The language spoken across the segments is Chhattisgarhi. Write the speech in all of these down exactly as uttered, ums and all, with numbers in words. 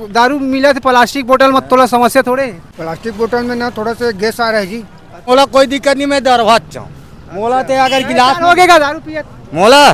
दारू मिलत हे प्लास्टिक बोतल म, तोला समस्या थोड़े? प्लास्टिक बोतल में ना थोड़ा सा गैस आ रहा है जी। मोला कोई दिक्कत नहीं, मैं दरवाज चाहूँ। मोला ते अगर गिलास परेशान होगे का दारू पियत? मोला,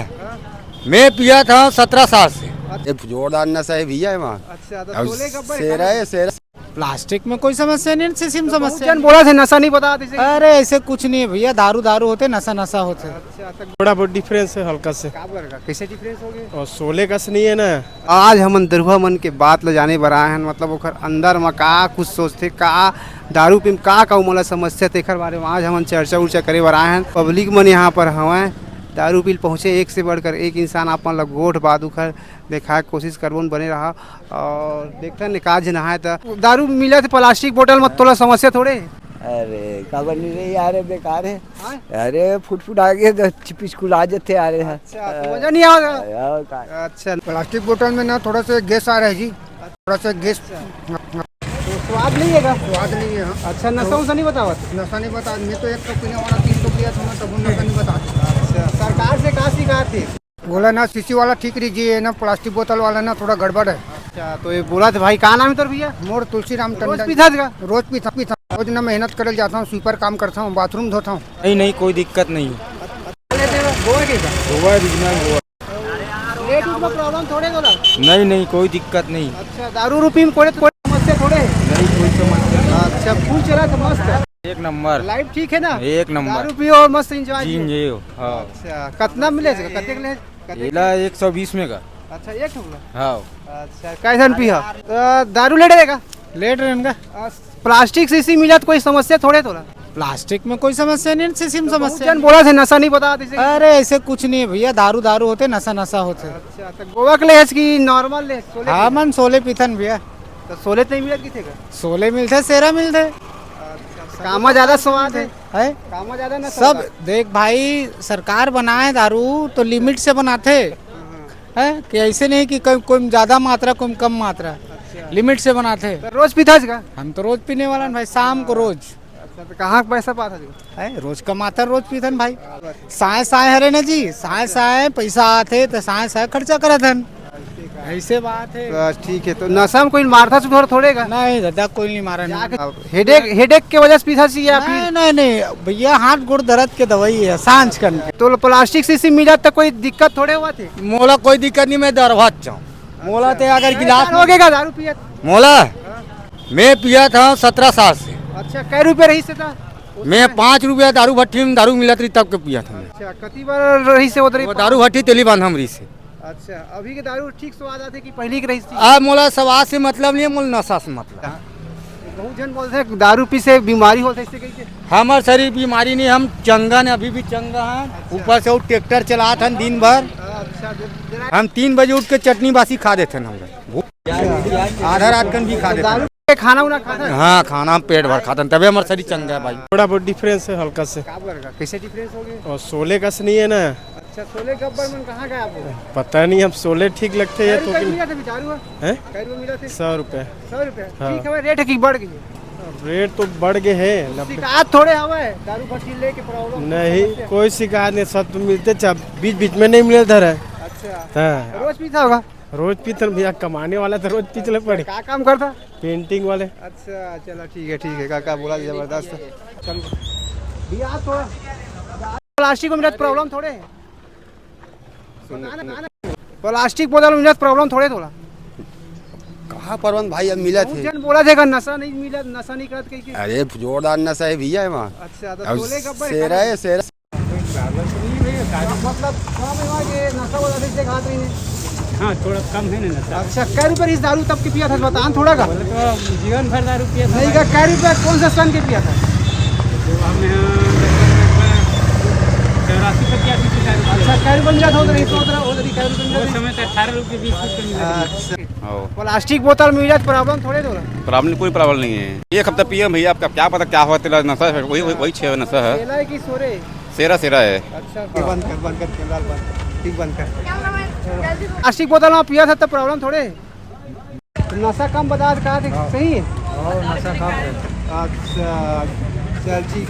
मैं पिया था सत्रह साल से। ये जोरदार नशा है भैया, ये वहाँ। अच्छा, तो अब शोले गब्बर सेरा खाना है, सेरा। प्लास्टिक में कोई समस्या नहीं, शीशी में तो बहुत समस्या जन है। बोला थे नशा नहीं बतावत इसे। अरे, ऐसे कुछ नहीं है भैया, दारू दारू होथे, नशा नशा होथे। अच्छा, तो थोड़ा बहुत डिफरेंस है हल्का से। का बरगा? कैसे डिफरेंस होगे? और शोले कस नहीं है ना। आज हमन दरुहा मन के बात ल जाने बर आए हन, मतलब ओखर अंदर म का कुछ सोचथे, का दारू पी म का का ओमन ल समस्या, तेखर बारे म आज हमन चर्चा उर्चा करे बर आए हन। पब्लिक मन यहाँ पर हवंय, दारू पी ल पहुँचे एक से बढ़कर एक इंसान, आप मन ल गोठ बात उखर देखाए के कोशिश करबो न, बने रहा। और देखथन एकाध झन आए त दारू मिलत हे प्लास्टिक बोतल म, तोला समस्या थोड़े? अरे, काबर नहीं रे यार, ये बेकार है। हाँ? अरे, फुटफुट आगे तो चिपिस कुल आ जाते आ रहे हैं। अच्छा, तो मजा नहीं आवेगा? अरे, और का? अच्छा, प्लास्टिक बोतल में ना थोड़ा सा गैस आ रहा है जी, थोड़ा सा गैस। अच्छा। तो स्वाद नहीं है का? स्वाद नहीं है, हाँ। अच्छा, नशा तो उशा नहीं बतावत? नशा नहीं बता, मैं तो एक सौ पीने वाला तीन सौ पिया था ना, तब नशा नहीं बता। अच्छा, सरकार से का शिकायत थी? बोला ना, शीशी वाला ठीक रही जी, ये ना प्लास्टिक बोतल वाला ना थोड़ा गड़बड़ है। अच्छा, तो ये बोला था भाई, का नाम है तोर भैया? मोर तुलसी राम रोज टंडन। पीथा का? रोज पीथा, पीथा। रोज ना मेहनत करे जाता हूँ, स्वीपर काम करता हूँ, बाथरूम धोता हूँ। नहीं, नहीं, कोई दिक्कत नहीं। लेते हो? गोवा के का? गोवा, रीजनल गोवा। लेट उठ में प्रॉब्लम थोड़े होला? नहीं, नहीं, कोई दिक्कत नहीं। अच्छा, दारू रूपी में कोई, कोई समस्या थोड़े? नहीं, कोई समस्या नहीं। अच्छा, फुल चला तो मस्त है। एक नंबर। लाइफ ठीक है ना? एक नंबर। दारू पियो और मस्त एंजॉय जी, कियो। एंजॉय हो। हाँ। अच्छा, कितना मिले इसका? कते के ले? कते एला के? एक सौ बीस में का। अच्छा, एक ठुकला? हाँ। अच्छा, कैसन पिया? तो दारू लेट रहेगा? लेट रहेगा। आ, प्लास्टिक शीशी मिला तो कोई समस्या थोड़े तोला? प्लास्टिक में कोई समस्या नहीं, शीशी में तो बहुत समस्या जन नहीं। बोला थे नशा नहीं बतावत इसे। अरे, ऐसे कुछ नहीं है भैया, दारू दारू होथे, नशा नशा होथे। अच्छा, तो गोवा के ले हस कि नॉर्मल ले, शोले हाँ, के? मन शोले पीथन भैया। तो शोले तो नहीं मिलत किथे का? शोले मिलथे, सेरा मिलथे। अच्छा, कामा ज्यादा स्वाद है? है? कामा ज्यादा ना सब स्वाद? देख भाई, सरकार बनाए दारू तो लिमिट से बनाथे। हाँ, हाँ। है कि ऐसे नहीं कि कोई, कोई ज्यादा मात्रा, कोई कम मात्रा, अच्छा। लिमिट से बनाथे। तो रोज पीथस का? हम तो रोज पीने वाला हन भाई, शाम को रोज। अच्छा, तो कहाँ पैसा पाथस? है, रोज कमाथन, रोज पीथन भाई। साय साय हरे ना जी, साय साय पैसा आथे तो साय साय खर्चा करत हन। ऐसे बात है। बस ठीक है, तो नशा में कोई मारथा सुधर थोड़े का? नहीं दादा, कोई नहीं मारा, नहीं। अब हेडेक, हेडेक के वजह से पीथा सी या नहीं, फिर? नहीं, नहीं, भैया, हाथ गोड़ दर्द के दवाई है, सांझ कन के। तो प्लास्टिक शीशी मिला तो कोई दिक्कत थोड़े होथे? मोला कोई दिक्कत नहीं, मैं दरवाज चाहूँ। मोला अच्छा। ते अगर गिलास परेशान होगे का दारू पियत? मोला, मैं पिया था सत्रह साल से। अच्छा, कै रुपये रही से था? मैं पाँच रुपया दारू भट्टी में दारू मिलत रही तब के पिया था मैं। अच्छा, कति बार रही से उधर? वो दारू भट्टी तेली बांधा में रही से। अच्छा, अभी के दारू ठीक स्वाद आथे कि पहली के रही थी? अब मोला स्वाद से मतलब नहीं है, मोला नशा से मतलब। हाँ। बहुत जन बोलथे दारू पी से बीमारी होथे, ऐसे कही के? हमर शरीर बीमारी नहीं, हम चंगा ने, अभी भी चंगा हैं। अच्छा। ऊपर से वो ट्रैक्टर चलात हन दिन भर। अच्छा, जरा हम तीन बजे उठ के चटनी बासी खा देथन हम लोग। आधा रात कन भी खा देथन। दारू के खाना उना खाता है? हाँ, खाना हम पेट भर खाथन, तबे हमर शरीर चंगा है भाई। थोड़ा बहुत डिफरेंस है हल्का से। का बरगा? कैसे डिफरेंस होगे? और शोले कस नहीं है ना। अच्छा, शोले गब्बर मन कहाँ गए आप? पता नहीं, हम शोले ठीक लगथे या कै तो रुपये कि मिला था बेचारू? हैं? कै रुपये मिला थे? सौ रुपये। सौ रुपये? हाँ। ठीक है, रेट है कि बढ़ गई? रेट तो बढ़ गए है। शिकायत थोड़े हवे, दारू भट्टी लेके प्रॉब्लम नहीं, समस्या? कोई शिकायत नहीं, सब तो मिलते, बीच बीच में नहीं मिलता रहे। अच्छा। हाँ। रोज पीता होगा? रोज पीथन भैया, कमाने वाला तो रोज पीछे पड़े। का काम करता? पेंटिंग वाले। अच्छा, चलो ठीक है, ठीक है, काका बोला जबरदस्त। चल भैया, आप थोड़ा प्लास्टिक में मिलत प्रॉब्लम थोड़े? प्लास्टिक बोतल में मिलत प्रॉब्लम थोड़े तोला? कहाँ प्रॉब्लम भाई, अब मिलत बहुत है। जन बोला देगा नशा नहीं मिलत, नशा नहीं करत कहीं के। अरे जोरदार नशा है भैया, ये वहाँ। अच्छा, तो अब शोले गब्बर सेरा खाए? है, सेरा। मतलब, कम है वहाँ के नशा वाला से खात रही है। हाँ, थोड़ा कम है ना नशा। अच्छा, कै रुपये इस दारू तब के पिया था, बतान थोड़ा का? बोले तो जीवन भर दारू पिया था नहीं भाई। का, कै रुपये कौन सा सन के पिया था? तो हम यहाँ चौरासी पचासी की दारू पिया अच्छा, था। कै रुपये मिला था उधर, इस उधर, उधर ही कै रुपये मिला वो था? समय तो अठारह रुपये बीस रुपये मिला था। अच्छा। हाँ। प्लास्टिक बोतल में मिला तो प्रॉब्लम थोड़े तोला? प्रॉब्लम, कोई प्रॉब्लम नहीं है। एक हफ्ता पिए भैया, आपका क्या पता क्या हुआ, तेरा नशा है, वही, वही, वही छः नशा है। सेला है कि सोरे? सेरा, सेरा है। अच्छा, बंद कर, बंद कर, कैमरा बंद कर, ठीक बंद कर। प्लास्टिक बोतल में पिया था तब प्रॉब्लम थोड़े? नशा कम बता कहा थे, सही है? और नशा कम है। अच्छा, चल ठीक।